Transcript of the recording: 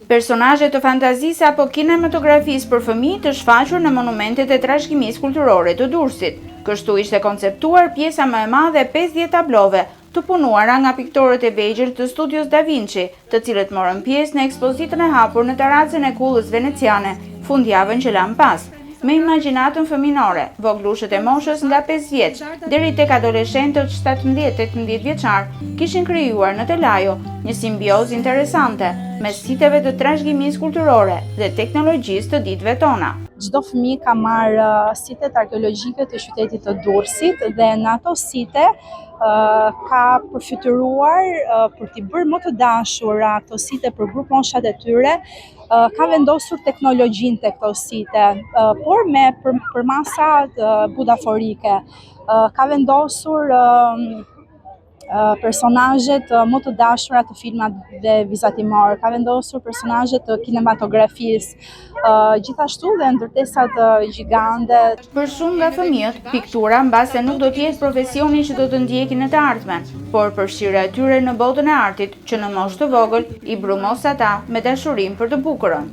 Personazhe të fantazisë apo kinematografisë për fëmijë të shfaqur në monumentet e trashëgimisë kulturore të Durrësit. Kështu ishte konceptuar pjesa më e madhe e 50 tablove të punuara nga piktorët e vegjël të studios Da Vinci, të cilët morën pjesë në ekspozitën e hapur në tarracën e Kullës Veneciane fundjavën që lamë pas. Me imagjinatën fëminore, vogëlushët e moshës nga 5 vjeç deri tek adoleshentët 17-18 vjeçar kishin krijuar në telajo një simbiozë interesante mes siteve të trashëgimisë kulturore dhe teknologjisë të ditëve tona. Çdo fëmijë ka marrë sitet arkeologjike të qytetit të Durrësit dhe në ato site ka përfytyruar për t'i bërë më të dashura ato site për grupmoshat e tyre, ka vendosur teknologjinë te këto site, por me përmasa budaforike. Ka vendosur personazhet më të dashura të filmave vizatimorë, ka vendosur personazhe të kinematografisë, gjithashtu dhe ndërtesat gjigande. Për shumë nga fëmijët, piktura mbase nuk do të jetë profesioni që do të ndjekin në të ardhmen, por përfshirja e tyre në botën e artit që në moshë të vogël i brumos ata me dashurinë për të bukurën.